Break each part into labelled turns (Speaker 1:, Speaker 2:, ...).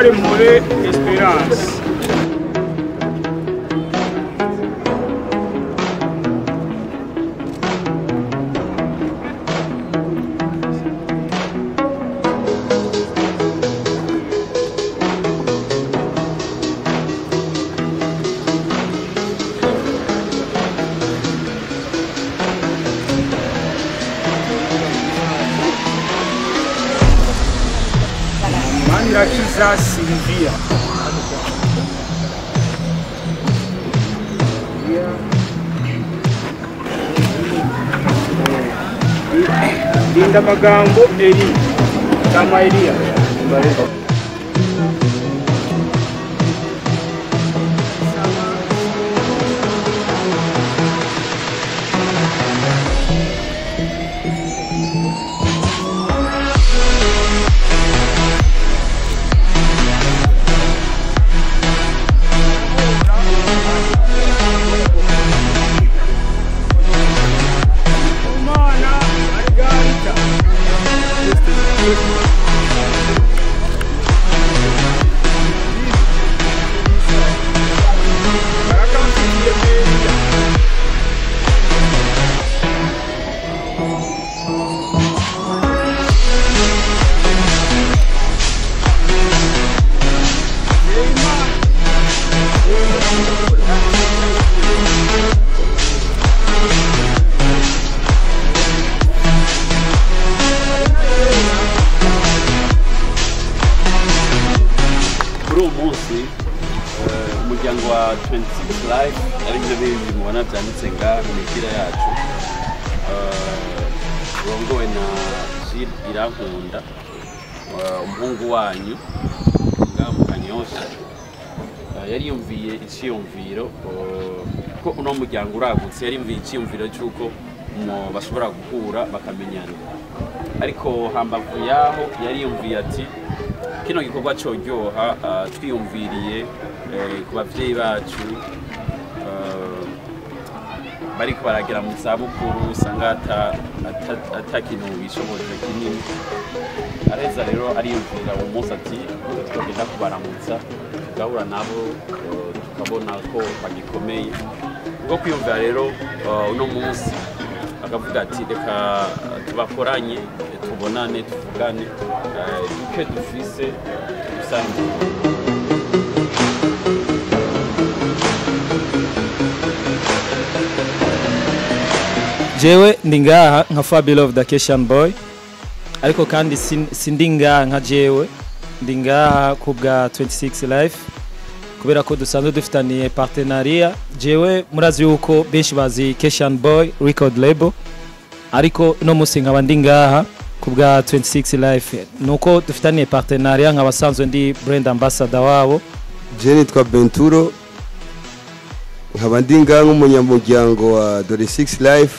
Speaker 1: Victoire Mpore Esperance. Manirakiza Sylvia. Linda Magambo Eri Tama Elia.
Speaker 2: Kuri uwo munsi, umuryango wa 26 Life, ari byo bindi mubona byanditse ngaha mu mipira yacu, urongowe na Gilles Irankunda, umuhungu wanyu ngaha mu Kanyosha, yari yumviye iciyumviro ko uno muryango uragutse, yari yumviye iciyumviro cy'uko bashobora guhura bakamenyana, ariko hambavu yaho yari yumviye ati kino gikorwa cyoryoha twiyumviriye ku bavyeyi bacu bariko baragera mu zabukuru, usanga ata kintu bishoboje kinini. Areza rero ariyumvira uwo munsi ati twogenda kubaramutsa, tugahura nabo, tukabona ko bagikomeye. Ubwo kwiyumvira rero uno munsi akavuga ati reka tubakoranye, tubonane, tuvugane, duke dufise dusangire.
Speaker 3: Jewe ndi ngaha nka Fabilove the Keshan Boy, ariko kandi sindi ngaha nka jewe, ndi ngaha ku bwa 26 Life kubera ko dusanzwe dufitaniye partenariat. Jewe murazi yuko benshi bazi Keshan Boy record label, ariko no musi nkaba ndi ngaha ku bwa 26 Life nuko dufitaniye partenariat, nkaba sanzwe ndi brand ambassador wabo.
Speaker 4: Je nitwa Benturo, nkaba ndi ngaha nk'umunyamuryango wa Dore 6 Life.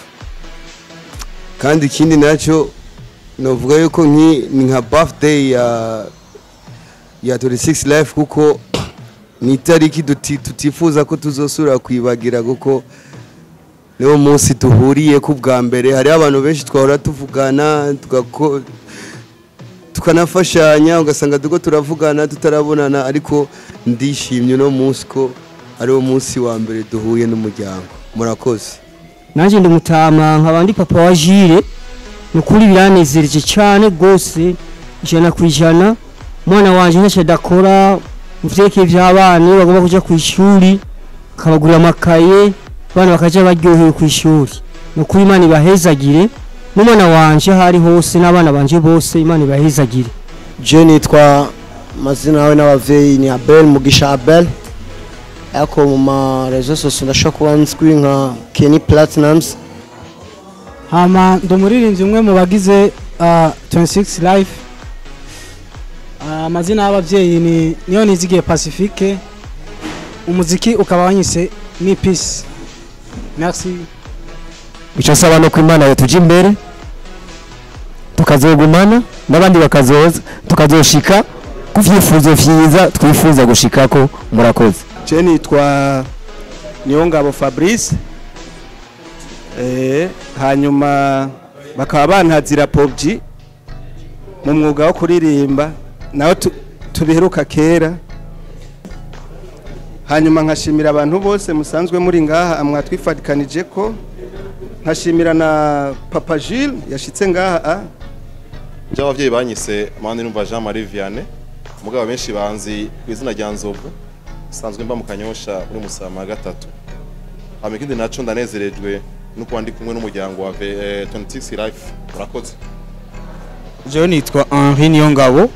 Speaker 4: Kandi ikindi nacyo novuga yuko ni nka birthday ya Dore 6 Life, kuko ni itariki tutifuza ko tuzosubira kwibagira, kuko niwo munsi duhuriye ku bwa mbere. Hariho abantu benshi twahora tuvugana, tukanafashanya, ugasanga turiko turavugana tutarabonana, ariko ndishimye uno munsi ko ari wo munsi wa mbere duhuye n'umuryango. Murakoze.
Speaker 5: Nanjye ndi mutama, nkaba ndi papa wa Jire. Ni ukuri biranezereje cyane rwose, 100%. Umwana wanje ntacyo adakora mu vyerekeye vy'abana. Iyo bagomba kuja ku ishuri, akabagurira amakaye, abana bakaja baryohewe ku ishuri. Ni ukuri Imana ibahezagire, n'umwana wanje aho ari hose n'abana banje bose, Imana ibahezagire.
Speaker 6: Je nitwa, mazina yawe n'abavyeyi ni Abel Mugisha Abel, ariko mu ma réseaux sociaux ndashobora kuba nzwi nka Kenny Platinums.
Speaker 7: Hama ndi umuririmbyi, umwe mu bagize 26 Life. Amazina y'abavyeyi ni niyo nizigiye Pacifique, umuziki ukaba wanyise ni Peace. Merci.
Speaker 8: Icyo nsaba ni uko Imana yatujya imbere, tukazogumana n'abandi bakazoza, tukazoshika ku vyifuzo vyiza twifuza gushikako. Murakoze.
Speaker 9: Je nitwa Niyongabo Fabrice, hanyuma bakaba bantazira Pobji mu mwuga wo kuririmba naho. Tubiheruka kera. Hanyuma nkashimira abantu bose musanzwe muri ngaha mwatwifatikanije ko, nkashimira na Papa Jules yashitse ngaha.
Speaker 10: Je abavyeyi banyise Mani numva Jean Marie Vianney, mugabo benshi banzi ku izina rya Nzovu, sanzwe mba mu Kanyosha muri Musama gatatu. Hama ikindi naco, ndanezerejwe no kuba ndi kumwe n'umuryango wa 26 Life. Murakoze.
Speaker 1: Jewe nitwa Henri Niyongabo,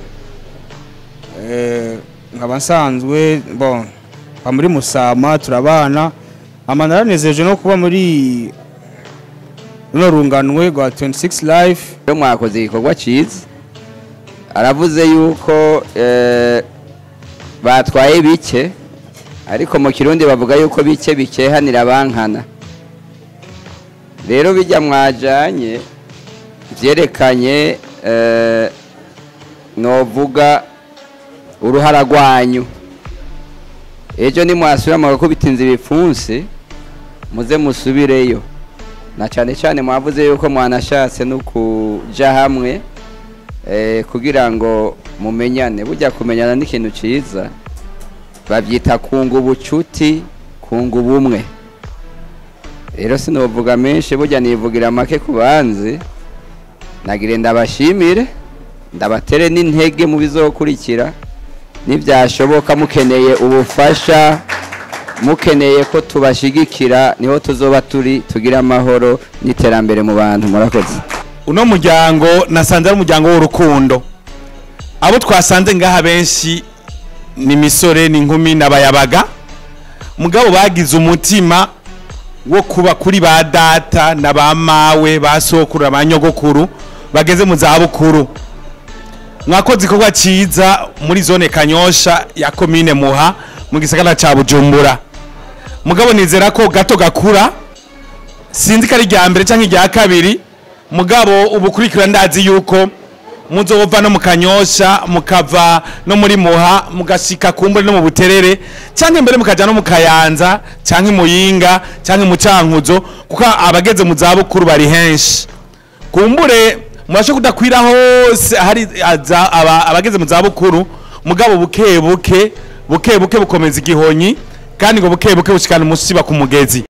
Speaker 1: nkaba nsanzwe bon mba muri Musama, turabana. Ama naranezeje no kuba muri runo runganwe rwa 26 Life.
Speaker 11: Rero mwakoze igikorwa cyiza. Aravuze yuko batwaye bike, ariko mu Kirundi bavuga yuko bike bikehanira bankana. Rero bijya mwajanye byerekanye novuga uruhara rwanyu. Ejo nimwasubira mugakubita ibipfunsi, muze musubireyo, na cyane cyane mwavuze yuko mwanashatse no kuja hamwe kugira ngo mumenyane. Burya kumenyana ni ikintu cyiza, babyita kunga ubucuti, kunga ubumwe. Rero sinovuga menshi, burya nivugira make ku banzi. Nagire ndabashimire, ndabatere n'intege mu bizokurikira. Nibyashoboka, mukeneye ubufasha, mukeneye ko tubashigikira, niho tuzoba turi tugira amahoro n'iterambere mu bantu. Murakoze.
Speaker 12: Uno muryango nasanze ari umuryango w'urukundo. Abo twasanze ngaha benshi ni misore n'inkumi n'abayabaga, mugabo bagize umutima wo kuba kuri ba data na ba mawe, ba sokuru, ba nyogokuru bageze mu zabukuru. Mwakoze igikorwa cyiza muri zone Kanyosha ya komine Muha mu gisagara ca Bujumbura. Mugabo nizera ko gato gakura, sinzi ko ari irya mbere canke irya kabiri, mugabo ubukurikira ndazi yuko muzova no mu Kanyosha, mukava no muri Muha, mugashika kumbure no mu Buterere, canke mbere mukaja no mu Kayanza canke Muyinga canke mu Cankuzo, kuko abageze mu zabukuru bari henshi. Kumbure mubashe kudakwira hose hari abageze mu zabukuru, mugabo buke buke buke buke bukomeza igihonyi, kandi ngo buke buke bushikana umusiba ku mugezi.